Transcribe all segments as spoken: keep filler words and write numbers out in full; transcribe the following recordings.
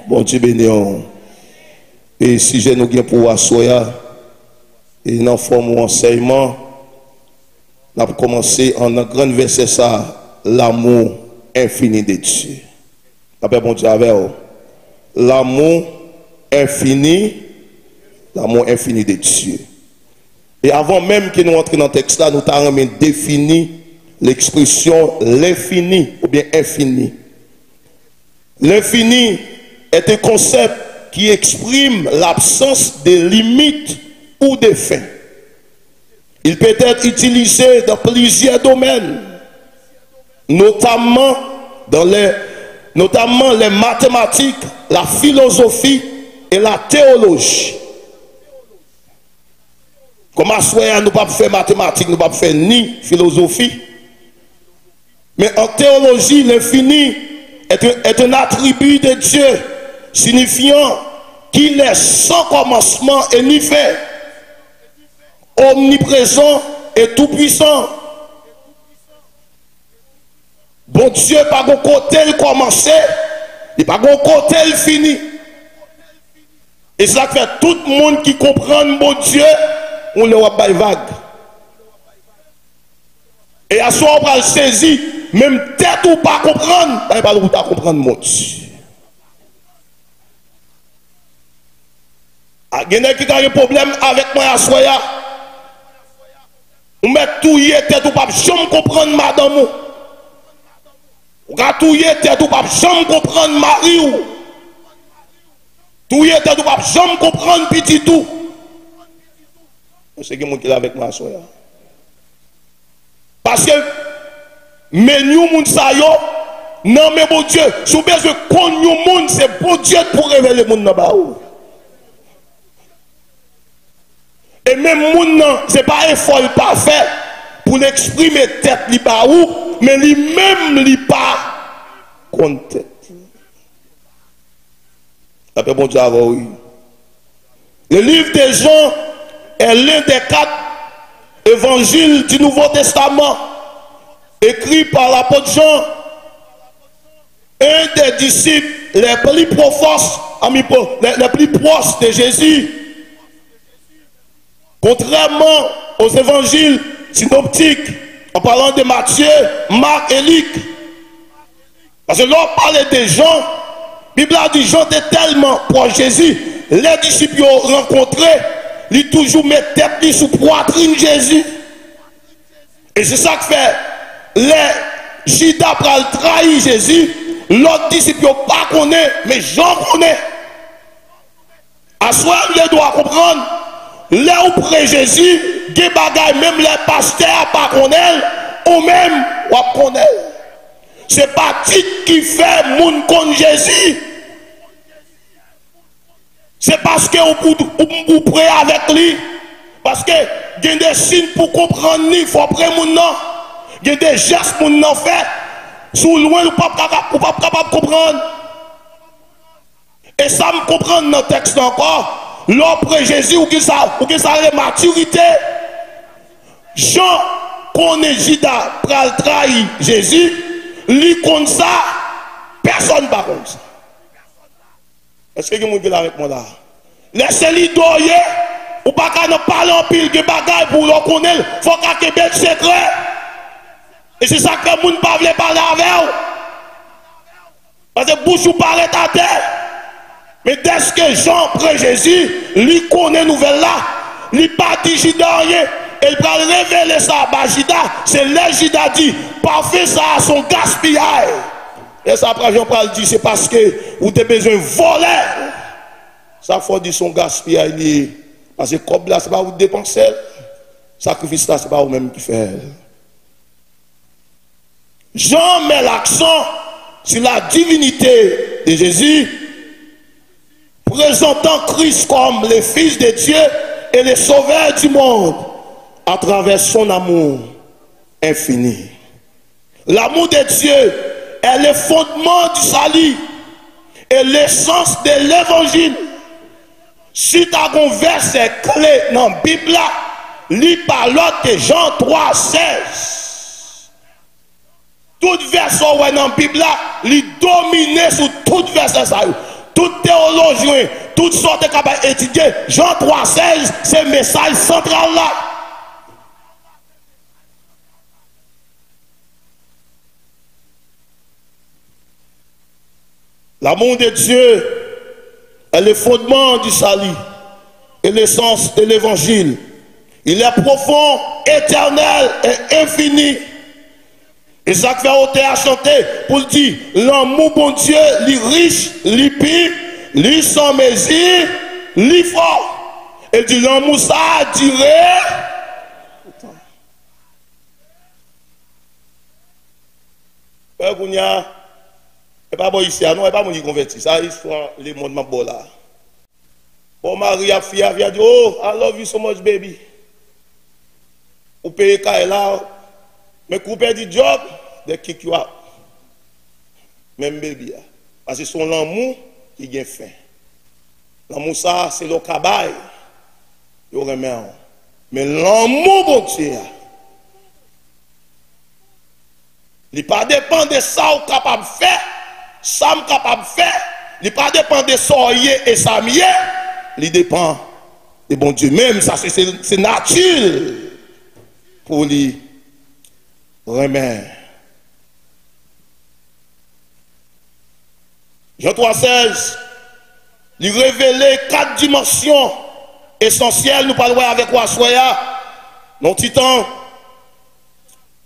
Bondye beni w. E sijè nou gen pou aswè a, e nan fòm yon ansèyman, n ap kòmanse an nan grenn vèsè sa, l'amour infini de Dieu. Lapè Bondye avè w. L'amour infini, l'amour infini de Dieu. E avan menm ke nou antre nan tèks la, nou ta renmen defini lekspresyon lenfini oubyen enfini. L'infini est un concept qui exprime l'absence de limite ou de fin. Il peut être utilisé dans plusieurs domaines, notamment dans les, notamment les mathématiques, la philosophie et la théologie. Kòm aswè a, nou p ap fè matematik, nou p ap fè ni filozofi. Men an teyoloji, lenfini est un, est un attribut de Dieu, signifiant qu'il est sans commencement et ni fin, omniprésent et tout-puissant. Bondye pa gon kote l kòmanse, li pa gon kote l fini. E se sa k fè tout moun ki konprann Bondye, yon lè w ap bay vag. E aswè w pral sezi, menm tèt ou pa konprann, bay pa ou ta konprann Bondye. A, gen nèg ki ka gen pwoblèm avèk mwen aswè a. Ou mèt touye tèt ou, p ap janm konprann madanm ou. Ou ka touye tèt ou, p ap janm konprann mari w. Touye tèt ou, p ap janm konprann pitit ou. Èske gen moun ki la avèk mwen aswè a? Paske men yon moun sa yo nan men Bondye. Si w bezwen konn yon moun, se Bondye k pou revele moun nan ba ou. E menm moun nan, se pa efò l pa fè pou l eksprime tèt li ba ou, men li menm li pa konn tèt li. Lapè Bondye avè w, wi. Le livre de Jean est l'un des quatre évangiles du Nouveau Testament, écrit par l'apôtre Jean, un des disciples les plus proches, ami, les, les plus proches de Jésus. Contrairement aux évangiles synoptiques, en parlant de Matthieu, Marc et Luc. Paske lè w pale de Jan, Bib la di Jan te tèlman pwòch Jezi, lè disip yo rankontre, li toujou met tèt li sou pwatrin Jezi. E se sa k fè, lè Jida pral trayi Jezi, lòt disip yo pa konnen, men Jan konnen. Aswè a, m gen dwa konprann, lè ou pre Jezi, gen bagay, menm lè pastè a pa konnen l, ou menm, w ap konnen l. Se pa tit ki fè moun konn Jezi. Se paske ou, ou, ou, ou pre avèk li. Paske gen de siy pou konprann li, fò w pre moun nan. Gen de jès moun nan fè. Si w lwen l, ou p ap kapab, ou p ap kapab konprann. E sa m konprann nan tèks la ankò, lè w pre Jezi, ou gen sa, ou gen sa rele matirite. Jan konnen Jida pral trayi Jezi, li konn sa, pèsonn pa konn sa. Èske gen moun ki la avèk mwen la? Lè se lidè w ye, ou pa ka nan pale anpil, gen bagay pou lè w konnen l, fò w ka kenbe l sekrè. E se sa k fè moun pa vle pale avè w. Paske bouch ou pa ret atè. Men dèske Jan pre Jezi, li konnen nouvèl la, li pa di Jida anyen, e l pral revele sa ba Jida. Se lè Jida di, pafen sa a se yon gaspiyay. Lè sa a, Jan pral di, se paske ou te bezwen vòlè. Sa fò di se yon gaspiyay li ye. Paske kòb la, se pa ou depanse l. Sakrifis la, se pa ou menm ki fè l. Jean met l'accent sur la divinité de Jésus, présentant Christ comme le Fils de Dieu et le Sauveur du monde à travers son amour infini. L'amour de Dieu est le fondement du salut et l'essence de l'évangile. Si ta gon vèsè kle nan Bib la, li pa lòt ke Jan twa sèz. Tout vèsè w wè nan Bib la, li domine sou tout vèsè sa yo. Tout teyolojyen, tout sa w te kapab etidye, Jan twa sèz, se mesaj santral la. L'amour de Dieu est le fondement du salut et l'essence de l'évangile. Il est profond, éternel et infini. E sa k fè otè a chante pou l di, lanmou Bondye, li rich, li pi, li san mezi, li fò. E l di, lanmou sa a dire. Wè kounye a, e pa bò isi a, non, e pa moun ki konvèti. Sa istwa lemonn m ap ba w la. Bon, mari ap fi a, fi a di, "Oh, I love you so much, baby." Ou peye kay la, men kou w pèdi djòb, they kick you out. Menm baby a. Paske se yon lanmou ki gen fen. Lanmou sa, se lè w ka bay, yo renmen w. Men lanmou Bondye a, li pa depann de sa w kapab fè, sa m kapab fè. Li pa depann de sa w ye e sa m ye. Li depann de Bondye menm. Sa se, se, se nati l pou li renmen. Jan twa sèz, li revele kat dimansyon esansyèl nou pral wè avèk ou aswè a, nan yon ti tan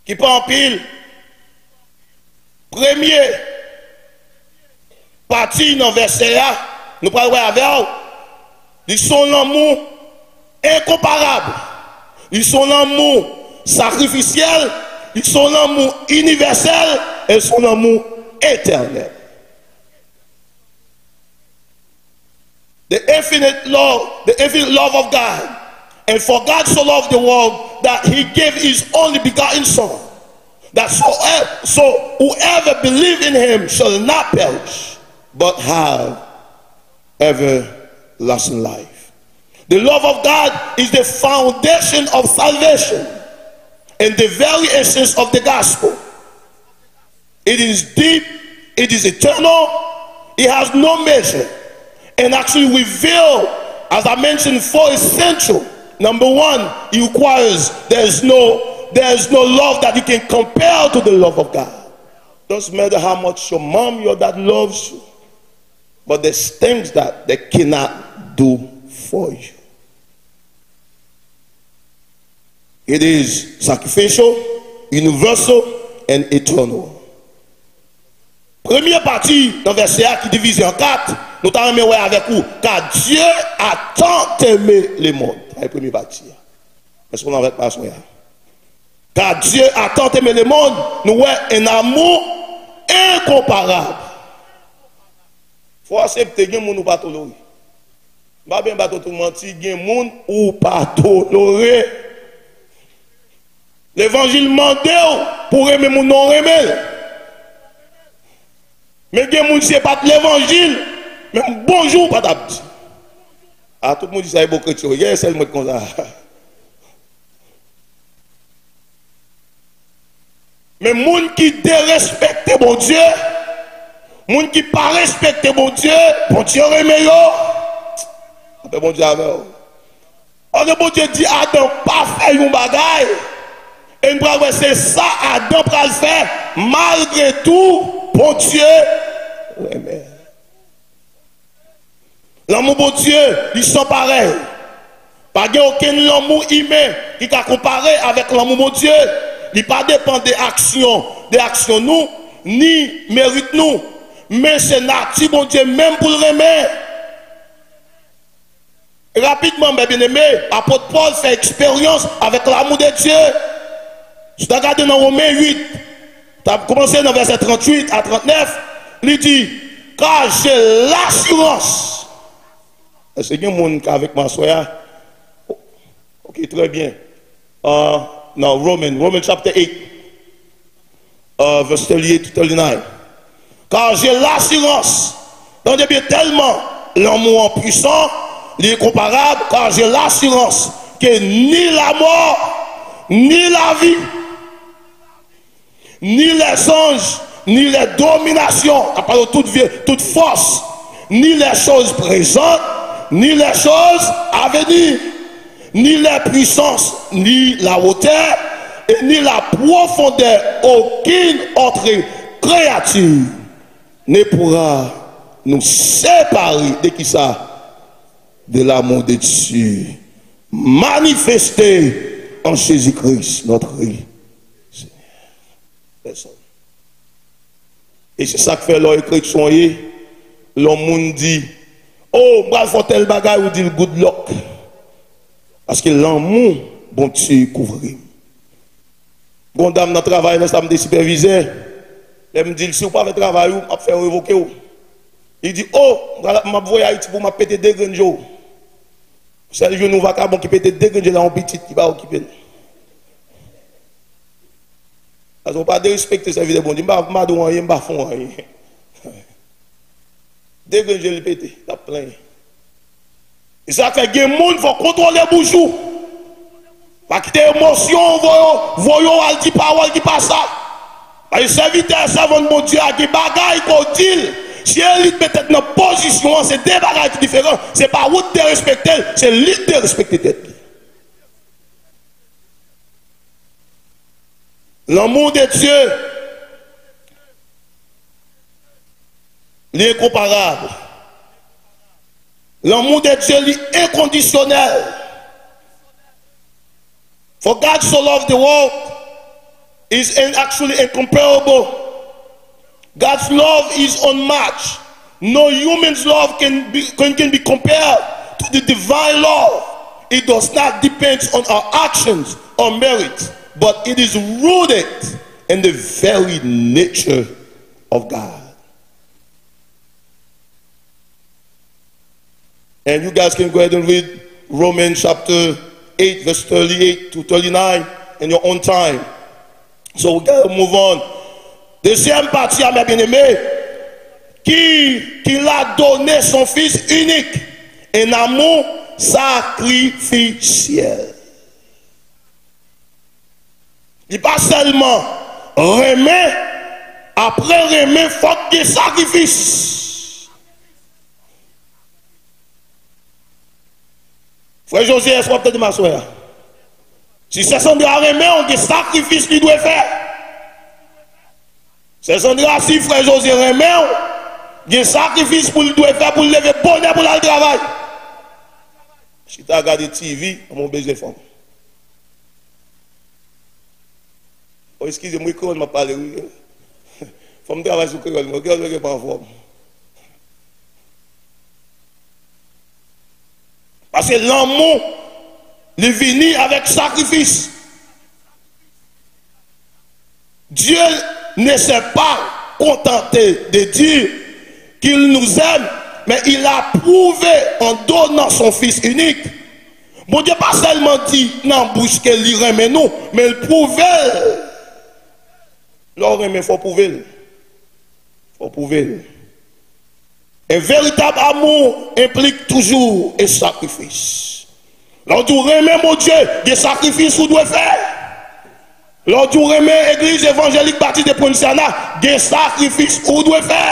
ki pa anpil. Premye pati nan vèsè a, nou pral wè avè w, li se yon lanmou enkonparab. Li se yon lanmou sakrifisyèl, li se yon lanmou inivèsèl, e li se yon lanmou etènèl. The infinite love, the infinite love of God. And for God so loved the world that he gave his only begotten Son, that so, so whoever believe in him shall not perish, but have everlasting life. The love of God is the foundation of salvation and the very essence of the gospel. It is deep, it is eternal, it has no measure, and actually reveal, as I mentioned, four essential. Number one, it requires, there's no, there's no love that you can compare to the love of God. Doesn't matter how much your mom, your dad loves you, but there's things that they cannot do for you. It is sacrificial, universal, and eternal. Premye pati nan vèsè a ki divize an kat, nou ta renmen wè avèk ou, car Dieu a tant aimé le monde. Sa se premye pati a. Èske nou avèk mwen aswè a? Car Dieu a tant aimé le monde, nou wè un amour incomparable. Fò w aksepte, gen moun ou pa tolere. M pa byen ba tout ou manti, gen moun ou pa tolere. Levanjil mande w pou w renmen moun nan w renmen l. Men gen moun, si se pa t levanjil, menm bonjou w pa t ap di. A, tout moun di sa, ipokrit yo. Ye, sèl mwen k konsa. Men moun ki derespekte Bondye, moun ki pa respekte Bondye, Bondye renmen yo. Lapè Bondye avè w. Paske Bondye di Adan pa fè yon bagay, e n pral wè se sa Adan pral fè, malgre tou, Bondye renmen. Lanmou Bondye, li san parèy. Pa gen okenn lanmou imen ki ka konpare avèk lanmou Bondye. Li pa depann de aksyon, de aksyon nou, ni merit nou. Men se nati Bondye menm pou l renmen. Rapidman, mes bien-aimés, apot Pòl fè eksperyans avèk lanmou de Dye. Si w ta gade nan Women uit, t ap kòmanse nan vèsè tranntuit a trannèf, li di, car j'ai l'assurance. Èske gen moun k avèk mwen aswè a? Ok, trè byen. Ah, nan Roman, Roman chapter eight, ah, verse thirty-eight to thirty-nine. Car j'ai l'assurance, tande byen, tèlman lanmou an pwisan, li enkonparab, car j'ai l'assurance que ni la mort, ni la vie, ni les anges, ni les dominations, a pale tout vye, tout fòs, ni les choses présentes, ni les choses à venir, ni les puissances, ni la hauteur, et ni la profondeur, aucune autre créature ne pourra nous séparer de qui ça? De l'amour de Dieu manifesté en Jésus-Christ, notre Seigneur. Pèsonn. E se sa k fè lè w ekri sou yon ye, lè yon moun di, "Oh, m pral fè tèl bagay," ou di l, "Good luck." Paske lanmou Bondye kouvri m. Gon dam nan travay la, sa m te sipèvizè. Lè m di l, "Si w pa fè travay ou, m ap fè yo revoke w." Li di, "Oh, m pral, m ap voye Ayiti pou m ap pete de grenn je w." Sèl youn yon vakabon ki pete de grenn je l a yon pitit ki pa okipe l. Paske w pa derespekte sèvitè Bondye. M pa, m pa di w anyen, m pa fè w anyen. De grenn je l pete, l ap plenyen. E sa k fè gen moun, fò kontwole bouch ou. Pa kite emosyon voye w, voye w al di pawòl ki pa sa. Paske sèvitè, sèvant Bondye a gen bagay ke w di l. Si e li k met tèt nan pozisyon an, se de bagay ki diferan. Se pa ou k derespekte l, se li k derespekte tèt li. Lanmou de Dye, li enkonparab. Lanmou de Dye, li enkondisyonèl. For God so loved the world is in, actually incomparable. God's love is unmatched. No human's love can be, can, can be compared to the divine love. It does not depend on our actions or merit, but it is rooted in the very nature of God. And you guys can go ahead and read Romans chapter eight, verse thirty-eight to thirty-nine in your own time. So we gotta move on. Dezyèm pati a, mes bien-aimés, qui, qui l'a donné son Fils unique, un amour sacrificiel. Li pa sèlman renmen, apre renmen, fòk gen sakrifis. Frè Jozye, èske w ap tande m aswè a? Si sè Sandra renmen w, gen sakrifis li dwe fè. Sè Sandra, si frè Jozye renmen w, gen sakrifis pou l dwe fè, pou l leve bonè pou l al travay. Chita gade T V, mwen bezwen fanm. Oh, eskize m, wi, kreyòl m ap pale, wi. Fò m travay sou kreyòl mwen. Kreyòl mwen gen pa anfòm. Paske lanmou, li vini avèk sakrifis. Dieu ne s'est pas contenté de dire qu'il nous aime, mais il a prouvé en donnant son Fils unique. Bondye pa sèlman di nan bouch ke li renmen nou, men l pwouve l. Lè w renmen, fò w pwouve l. Fò w pwouve l. Un véritable amour implique toujours un sacrifice. Lè w di w renmen Bondye, gen sakrifis ou dwe fè. Lè w di w renmen Egliz Evanjelik Batis de Poinciana, gen sakrifis ou dwe fè.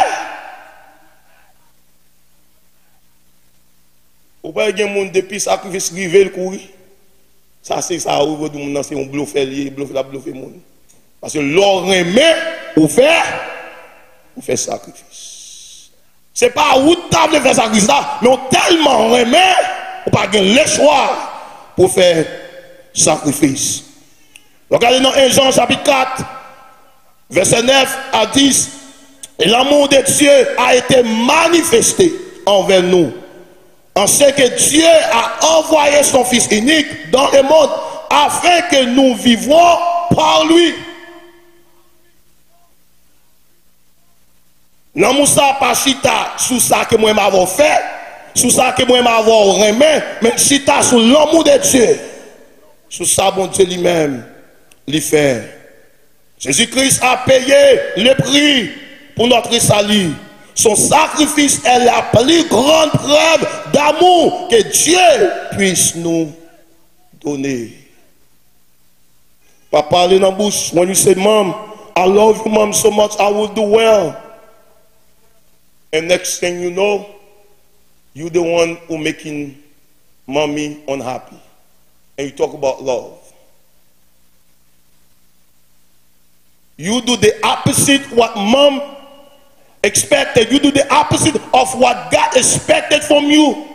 Ou pa gen moun depi sakrifis rive l kouri. Sa se sa ou di moun nan se yon blofè li ye, blofe l ap blofe moun. Paske lè w renmen, ou fè, ou fè sakrifis. Se pa ou t ta vle fè sakrifis la, men w tèlman renmen, ou pa gen lechwa pou fè sakrifis. Lè w gade nan en Jan chapit kat, vèsè nèf a dis, et l'amour de Dieu a été manifesté envers nous, en ce que Dieu a envoyé son Fils unique dans le monde afin que nous vivions par lui. Lanmou sa pa chita sou sa ke mwen m avè w fè, sou sa ke mwen m avè w renmen, men l chita sou l'amour de Dieu, sou sa Bondye li menm li fè. Jésus-Christ a payé le prix pour notre salut. Son sacrifice est la plus grande preuve d'amour que Dieu puisse nous donner. Pa pale nan bouch. When you say, "Mom, I love you, Mom, so much, I will do well." And next thing you know, You the one who making mommy unhappy. And you talk about love. You do the opposite what mom expected. You do the opposite of what God expected from you.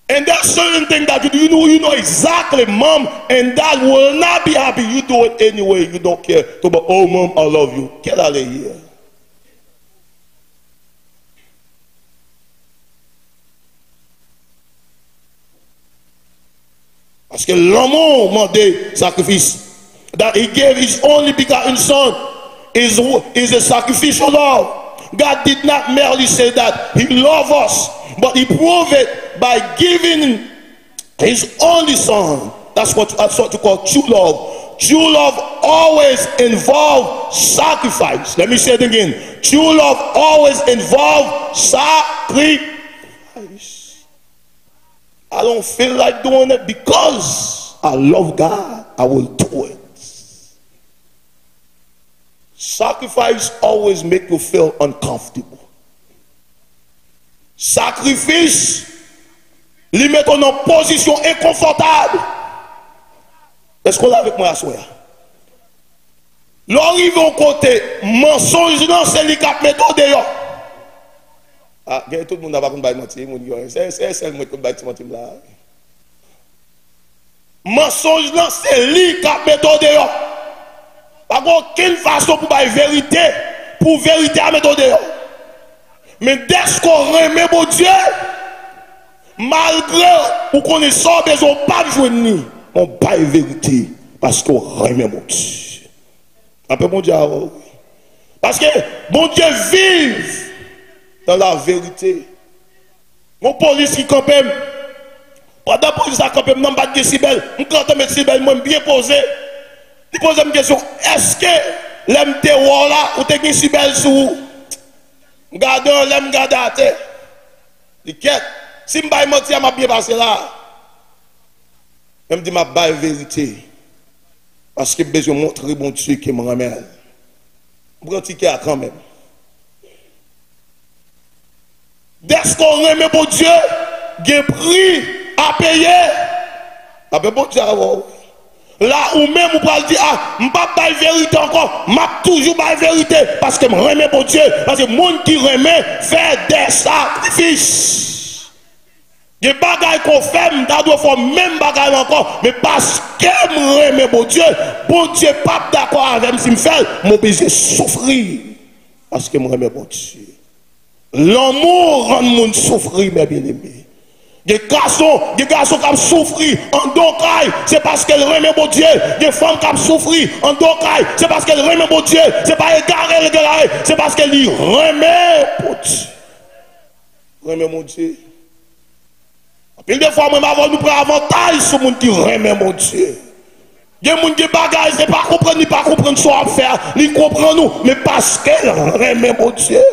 And there's certain things that you do, you know, you know exactly, mom and dad will not be happy. You do it anyway. You don't care. Talk about, oh, mom, I love you. Get out of here. Paske lanmou mande sakrifis. That he gave his only begotten son is, is a sacrificial love. God did not merely say that he loved us, but he proved it by giving his only son. That's what, that's what you call true love. True love always involve sacrifice. Let me say it again. True love always involve sacrifice. I don't feel like doing it because I love God. I will do it. Sacrifice always make you feel uncomfortable. Sakrifis, li mete w nan pozisyon enkonfòtab. Èske w la avèk mwen aswè a? Lè w rive yon kote, mansonj lan se li k ap mete w deyò. Ah, gen tout moun nan pa konn bay manti, moun yo, se, se sèl mwen ki konn bay ti manti m la. Mansonj lan se li k ap mete w deyò. Pa gen okenn fason pou bay verite, pou verite a mete w deyò. Men dèske w renmen Bondye, malgre ou konnen sa w bezwen, w p ap jwenn li, men w bay verite, paske w renmen Bondye. Lapè Bondye avè w. Paske Bondye viv nan laverite. Yon polis ki kanpe m. Pandan polis la kanpe m nan, m pa t gen sibèl. M kanpe met sibèl mwen, m byen poze. Li poze m kesyon, èske lè m te wè w la, ou te gen sibèl sou ou? M gade w, lè m gade atè. Li kèt. Si m bay manti a, m ap byen pase la. Men m di m ap bay verite. Paske m bezwen montre Bondye ke m renmen l. M pran tikè a kanmenm. Dèske w renmen Bondye, gen pri a peye. Lapè Bondye avè w. La ou menm ou pral di, ah, m p ap bay verite ankò, m ap toujou bay verite, paske m renmen Bondye, paske moun ki renmen fè de sakrifis. Gen bagay ke w fè, m ta dwe fè w menm bagay la ankò, men paske m renmen Bondye, Bondye p ap dakò avè m si m fè l, m oblije soufri, paske m renmen Bondye. Lanmou rann moun soufri, mè byeneme. Gen gason, gen gason k ap soufri anndan yon kay, se paske l renmen Bondye. Gen fanm k ap soufri anndan yon kay, se paske l renmen Bondye. Se pa egare l egare, se paske li renmen Bondye. Renmen Bondye. Anpil de fwa, mwen avè w, nou pran avantaj sou moun ki renmen Bondye. Gen moun gen bagay, se pa konprann li pa konprann sa w ap fè a, li konprann ou, men paske l renmen Bondye.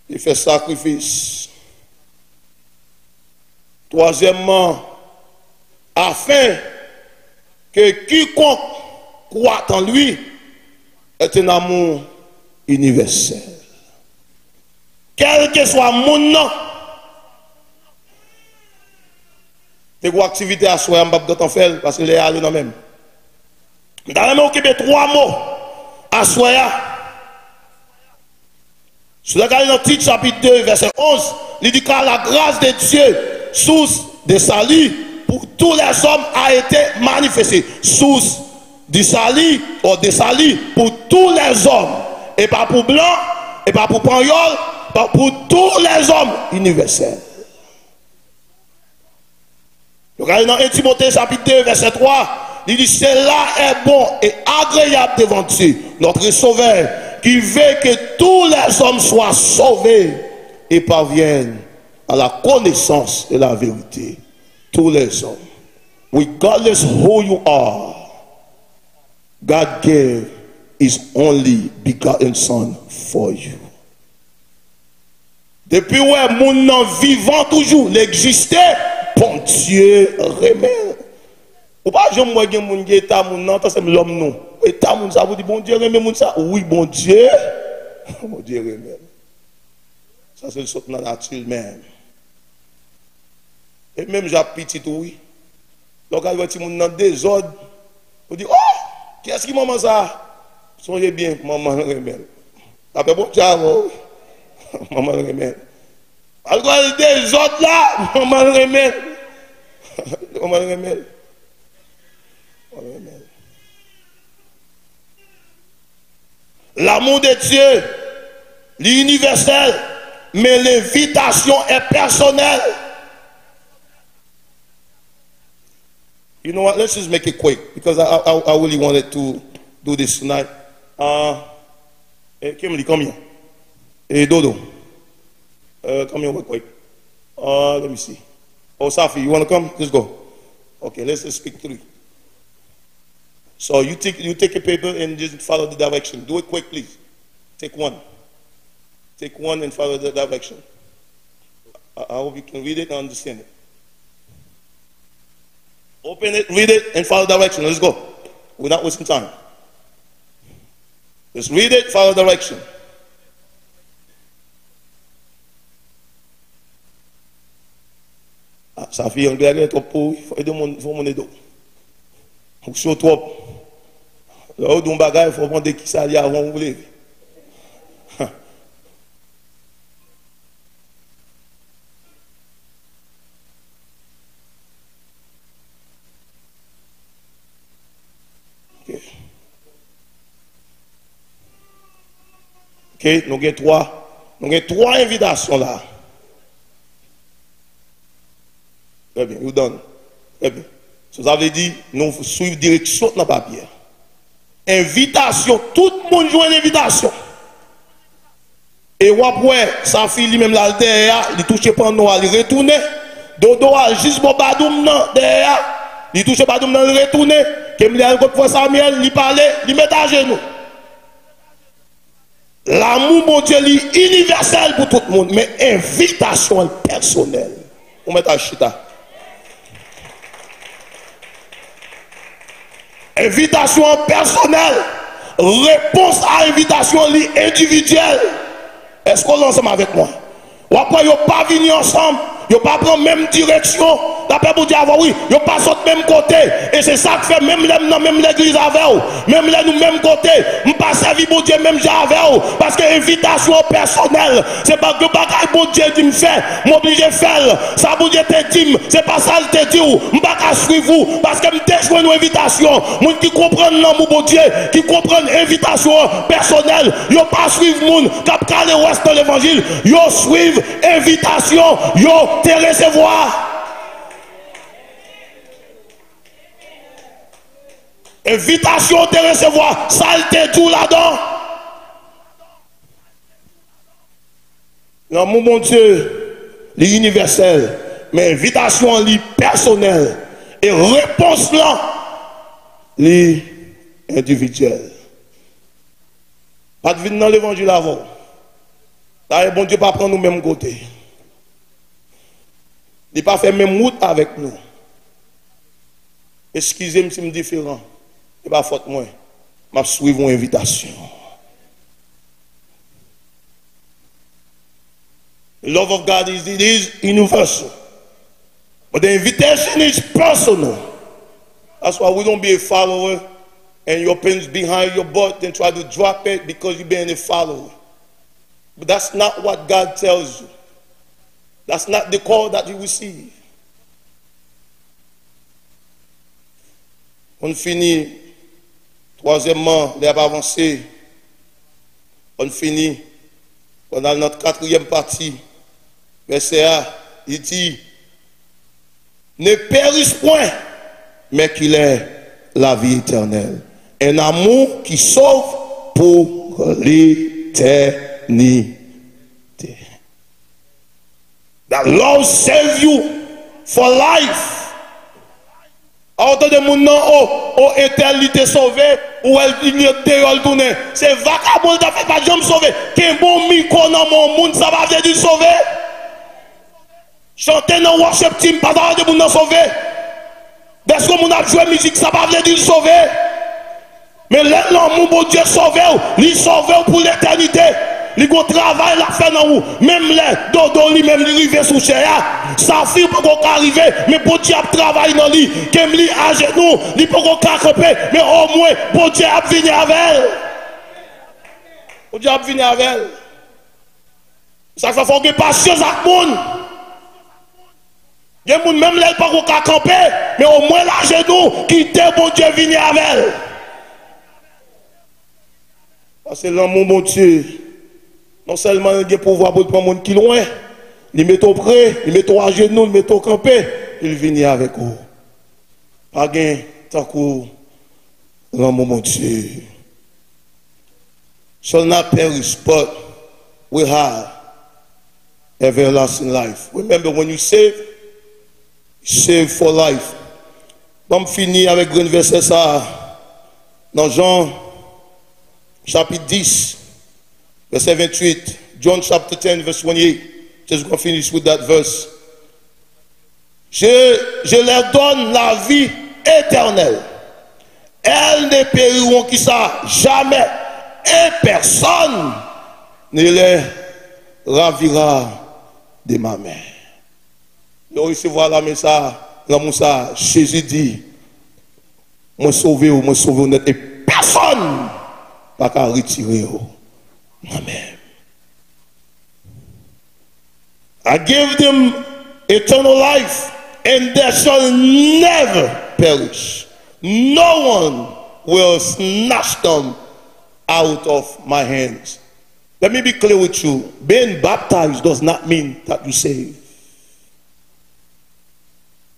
Li fè sakrifis. Twazyèmman, afin que quiconque croit en lui ait un amour universel. Kèlkeswa moun nan, te gwo aktivite aswè a, m p ap gentan fè l, paske lè a ale nan men m. M ta renmen w kenbe twa mo aswè a. Si w gade nan Tit chapit de, vèsè onz, li di, car la grâce de Dieu, source de salut pour tous les hommes, a été manifestée. Source du salut, ou de salut pour tous les hommes. E pa pou blan, e pa pou panyòl, pa pou tous les hommes, inivèsèl. Nou gade nan en Timote chapit de, vèsè twa, li di, cela est bon et agréable devant Dieu, notre Sauveur, qui veut que tous les hommes soient sauvés et parviennent à la connaissance de la vérité. Tous les hommes, regardless who you are, God gave his only begotten son for you. Depi w wè moun nan vivan toujou, l egziste, Bondye renmen l. Ou pa janm wè gen moun gen eta moun nan, tanse m lòm nou. Eta moun sa, pou di Bondye renmen moun sa. Wi, Bondye, Bondye renmen l. Sa se l sot nan nati l menm. E menm jan ap pitit ou, wi. Lè w ka wè timoun nan dezòd, ou di, "Oh! Kiyès ki manman sa a?" Sonje byen, manman l renmen l. Lapè Bondye avè w, wi. Manman l renmen l. Al gade dezòd la, manman l renmen l. Manman l renmen l. Manman l renmen l. L'amour de Dieu, li inivèsèl, men lenvitasyon è pèsonèl. You know what? Let's just make it quick because I, I, I really wanted to do this tonight. Uh, eh, Kimberly, come here. Hey, Dodo. Uh, come here real quick. Uh, let me see. Oh, Safi, you want to come? Just go. Okay, let's just speak three. So you take, you take a paper and just follow the direction. Do it quick, please. Take one. Take one and follow the direction. I, I hope you can read it and understand it. Open it, read it, and follow direction. Let's go. We're not wasting time. Just read it, follow direction. Ah, Safi, anglè a gen twòp pou ou, wi. Fò ede moun, fò moun ede w. Ou cho twòp. Lè yo di yon bagay, fò w mande kisa l ye avan ou leve. Ok. Ok, nou gen twa, nou gen twa envitasyon la. Trè byen, you done. Trè byen. So, sa vle di, nou swiv direksyon nan papye a. Envitasyon, tout moun jwenn envitasyon. E w ap wè, Safi li menm l al dèyè a, li touche panno a, li retounen. Dodo al jis bò badoum nan dèyè a, li touche badoum nan, li retounen. Kemli al kot frè Samyèl, li pale, li met ajenou. Lanmou Bondye li inivèsèl pou tout moun, men envitasyon an pèsonèl. Ou mèt al chita. Envitasyon an pèsonèl. Repons a envitasyon li endividyèl. Èske w la ansanm avèk mwen? W ap wè yo pa vini ansanm, yo pa pran menm direksyon. Lapè Bondye avè w, wi. Yo pa sot menm kote. E se sa k fè menm lè m nan menm legliz avè w, menm lè nou menm kote, m pa sèvi Bondye menm jan avè w. Paske envitasyon an pèsonèl. Se pa yon bagay Bondye di m fè, m oblije fè l. Sa Bondye te di m, se pa sa l te di w. M pa ka swiv ou, paske m te jwenn yon envitasyon. Moun ki konprann lanmou Bondye, ki konprann envitasyon an pèsonèl, yo pa swiv moun k ap kale wès nan levanjil. Yo swiv envitasyon yo te resevwa. Envitasyon yo te resevwa, sa l te di w ladan. Lanmou Bondye, li inivèsèl, men envitasyon an, li pèsonèl. E repons lan, li endividyèl. Pa t vin nan levanjil avè w. Dayè, Bondye pa pran nou menm kote. Li pa fè menm wout avèk nou. Eskize m si m diferan. E pa fòt mwen. M ap swiv yon envitasyon. The love of God is, it is universal. But the invitation is personal. That's why we don't be a follower and your pens behind your butt and try to drop it because you've been a follower. But that's not what God tells you. That's not the call that you receive. Pou n fini, twazyèmman, lè ap avanse, pou n fini, pou n al nan katriyèm pati, vèsè a, li di, Ne périssent point, mais qu'il ait la vie éternelle. Un amour qui sauve pour l'éternité. That love save you for life. A, ou tande moun nan, o, o, Etèl, li te sove, ou wè l, li deyò, l tounen. Se vakabon l t ap fè, pa t janm sove. Kenbe yon mikwo nan men yon moun, sa pa vle di l sove. Chante nan worship team, pa ta de moun nan sove. Dèske moun ap jwe mizik, sa pa vle di l sove. Men lè lanmou Bondye sove w, li sove w pou letènite. Li gon travay l ap fè nan ou. Menm lè Dodo li menm li rive sou chè a, Safir poko ka rive, men Bondye ap travay nan li. Kemly ajenou, li poko ka kanpe, men omwen Bondye ap vini avè l. Bondye ap vini avè l. Sa k fè fò w gen pasyans ak moun. Gen moun menm lè l poko ka kanpe, men omwen l ajenou, kite Bondye vini avè l. Paske lanmou Bondye, non sèlman l gen pouvwa pou l pran moun ki lwen, li mete w pre, li mete w ajenou, li mete w kanpe, li vini avèk ou. Pa gen tankou lanmou Bondye. Shall not perish, but will have everlasting life. Remember, when you save, you save for life. Ban m fini avèk grenn vèsè sa a. Nan Jan, chapit dis, vèsè venntuit. John chapter ten, verse twenty-eight. Just gonna finish with that verse. Je, je leur donne la vie éternelle. Elles ne périront, ki sa, jamais, et personne ne les ravira de ma main. Lè w resevwa lanmou sa, lanmou sa, Jezi di, mwen sove w, mwen sove w nèt, e pèsonn pa ka retire w nan men m. I give them eternal life, and they shall never perish. No one will snatch them out of my hands. Let me be clear with you. Being baptized does not mean that you save.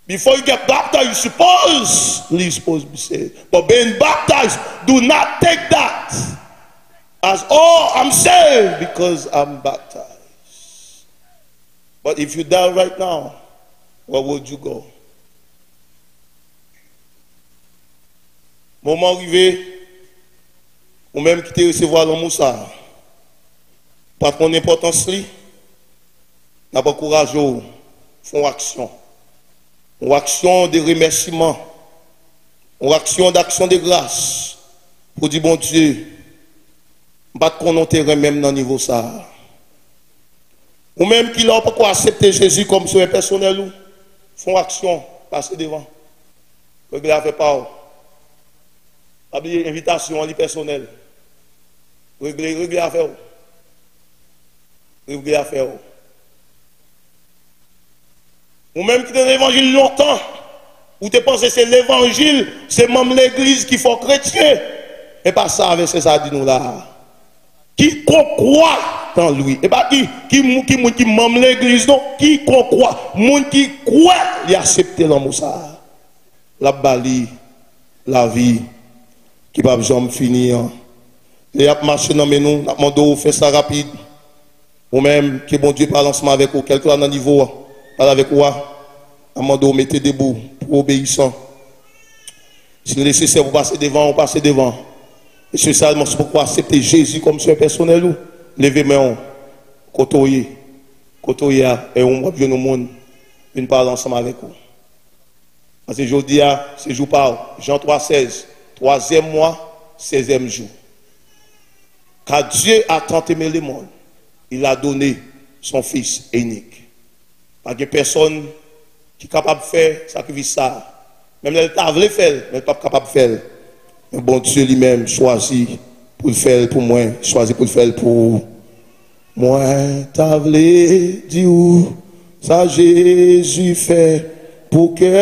Before you get baptized, you supposedly supposed to be saved. But being baptized, do not take that as, oh, I'm saved because I'm baptized. But if you die right now, where would you go? Moman rive, ou menm ki te resevwa lanmou sa a, pa t konn enpòtans li, n ap ankouraje w fè yon aksyon. Yon aksyon de remèsiman. Yon aksyon d'action de grâce. Pou di, Bondye, m pa t konnen w te renmen m nan nivo sa a. Ou menm ki la w poko aksepte Jezi kòm sovè pèsonèl ou, fè yon aksyon, pase devan. Regle afè pa w. Pa bliye envitasyon an li pèsonèl. Regle, regle afè w. Regle afè w. Ou menm ki te nan levanjil lontan, ou te panse se levanjil, se manm legliz ki fè w kretyen. E pa sa vèsè sa di nou la a. Kikonk croit en lui. E pa ki, ki, mou- ki moun ki manm legliz non, kikonk croit. Moun ki kwè li aksepte lanmou sa a. L ap ba li lavi ki p ap janm fini an. Lè y ap mache nan men nou, n ap mande w fè sa rapid. Ou menm, ke Bondye pale ansanm avèk ou, kèlkeswa nan nivo a, pale avèk ou a. N ap mande w mete debou pou obeyisan. Si l nesesè pou pase devan, ou pase devan. Espesyalman si w poko aksepte Jezi kòm sovè pèsonèl ou, leve men w. Kote w ye? Kote w ye a? E w ap jwenn yon moun vin pale ansanm avèk ou. Paske jodi a, se jou pa w. Jan twa sèz, twazyèm mwa, sèzyèm jou. Car Dieu a tant aimé le monde, il a donné son Fils unique. Pa gen pèsonn ki kapab fè sakrifis sa a. Menm lè l ta vle fè l, men l p ap kapab fè l. Men Bondye li menm chwazi pou l fè l pou mwen, chwazi pou l fè l pou ou. Mwen ta vle di ou sa Jezi fè pou kè